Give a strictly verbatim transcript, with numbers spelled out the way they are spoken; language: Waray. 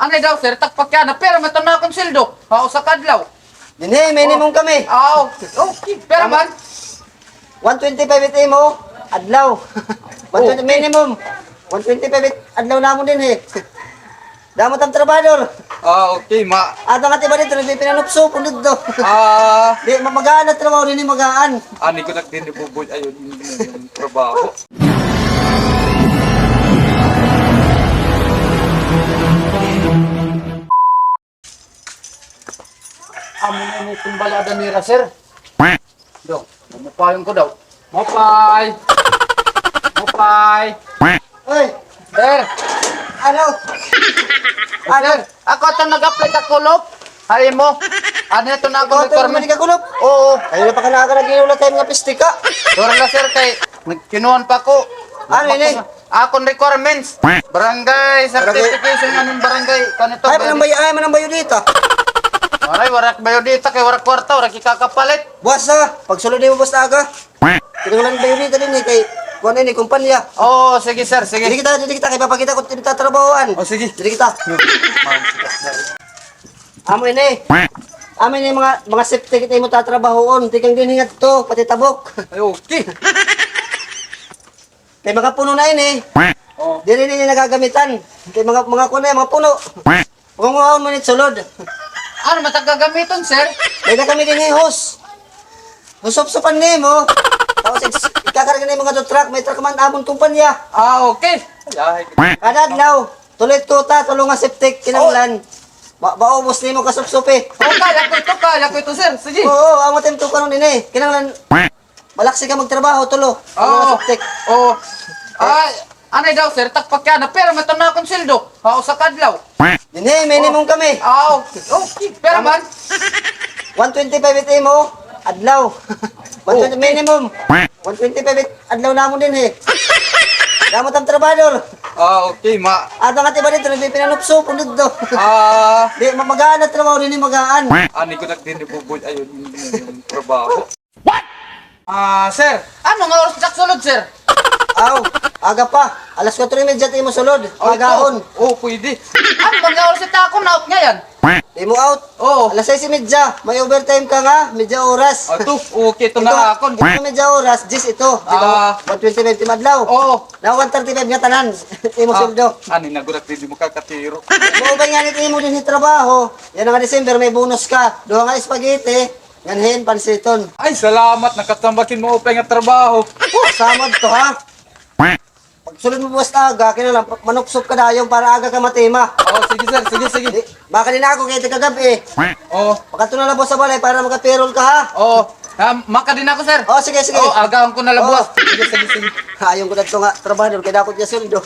Anay daw, sir, tagpakiana, pira man iton akon sweldo ha usa ka adlaw? Dinhi, minimum kami. Ah, okay. Okay, pira man? One twenty-five it imo, adlaw. One twenty minimum. One twenty-five it adlaw namon dinhi. Damo tam trabahador. Ah, okay, ma- Ato nga tiba didto, nagpipinanupsupon didto. Ah. Di, ma-, magaan na trabaho dinhi, magaan. Ani ko nagdinibuboy, ayon, trabaho. Amo na ini balada nira, sir. Daw, mapayon ko daw. Mapay! Mapay! Oy! Sir! Ano? Ano? Sir, ako ato nag-apply ka kulop. Ay mo. Ano ito na ako requirement? Ka kulop? Oo. Ay, na pa ka na ka nag-iula tayo mga pistika. Dora na, sir, kay nagkinuan pa ko. Ano ini? Akon requirements. Barangay certification, anong barangay? Kanito, ay, manang bayo, ay, manang bayo dito. Waray, warak bayo dito, kay warak kwarta, warak ikakapalit. Buwas na, pagsulod mo buwas na aga. Kinahanglan bayo dito din eh, kay, kuwan ini, kumpanya. Oo, sige, sir, sige. Dili kita, dili kita, kay papakita ko, tinatatrabahoan. O, sige. Dili kita. Amo ini. Amo ini mga, mga septic ito imo tatrabahoon. Tikang din hingat to, pati tabok. Ay, okay. Kay mga puno na ini. Oh. Diri nini nagagamitan. Kay mga, mga kuno, mga puno. Pangunguhaon mo nit sulod. Ano matagagamiton, sir? May na kami din hihos. Husop-supan nimo. Tapos, iks-, ikakarga nimo nga do truck, may truck man amon kumpanya. Ah, okay. Ay, ay. Kada adlaw, tuloy tuta, tulo nga septic, kinahanglan. Ba, maubos nimo kasupsupi. Oh, kaya ko ito, kaya ko ito, sir. Sige. Oo, amo tim tukaron ini. Kinahanglan, malaksi ka magtrabaho, tulo. Oo. Tulo nga septic. Oo. Ay, anay daw, sir, tagpakiana. Pira man ito na akong sweldo? Ha, usa ka adlaw. Dinhi, minimum kami. Ah, okay. Okay. Pira man? One twenty-five it imo, adlaw. One twenty minimum. One twenty-five it adlaw namon dinhi. Damo tam trabahador. Ah, okay, ma- Ato nga tiba dito, nagpipinanupsupon dito. Ah. Di, ma-, magaan na trabaho dinhi, magaan. Ani ko nagdinibuboy, ayun, yung trabaho. What? Ah, sir, ano nga oras ka sulod, sir? Aw, aga pa. Alas kwatro y medya it imo sulod. Oh, agahon. Oh, pwede. Ano man nga oras ito ako na out ngayon? Imo out? Oo. Alas sais y medya. May overtime ka nga, medya oras. Ato, okay, ito na akon. Ito medya oras, diyes ito. Di ba? Ah. One twenty-five tim adlaw. Oo. Na one thirty-five nga tanan. Imo sweldo. Ani na gurak di makakatiro. Maupay nga nit imo dinhi trabaho. Yana nga December, may bonus ka. Duha nga spaghetti. Nganhin, pansiton. Ay, salamat, nakatambak hin maupay nga trabaho. Oh, samad to, ha? Pagsulod mo buwas aga, kinahanglan, pa-, manupsop ka dayon para aga ka matima. Oh, sige, sir. Sige, sige. Di, makadi na ako kay tika gab-i. Oh. Makadto na la buwas ha balay para maka-payroll ka, ha? Oh. Ha, makadi na ako, sir. Oh, sige, sige. Oh, agahon ko na la buwas. Oh. Sige, sige, sige. Ayon ko na ito nga trabahador, kay dako it iya sweldo.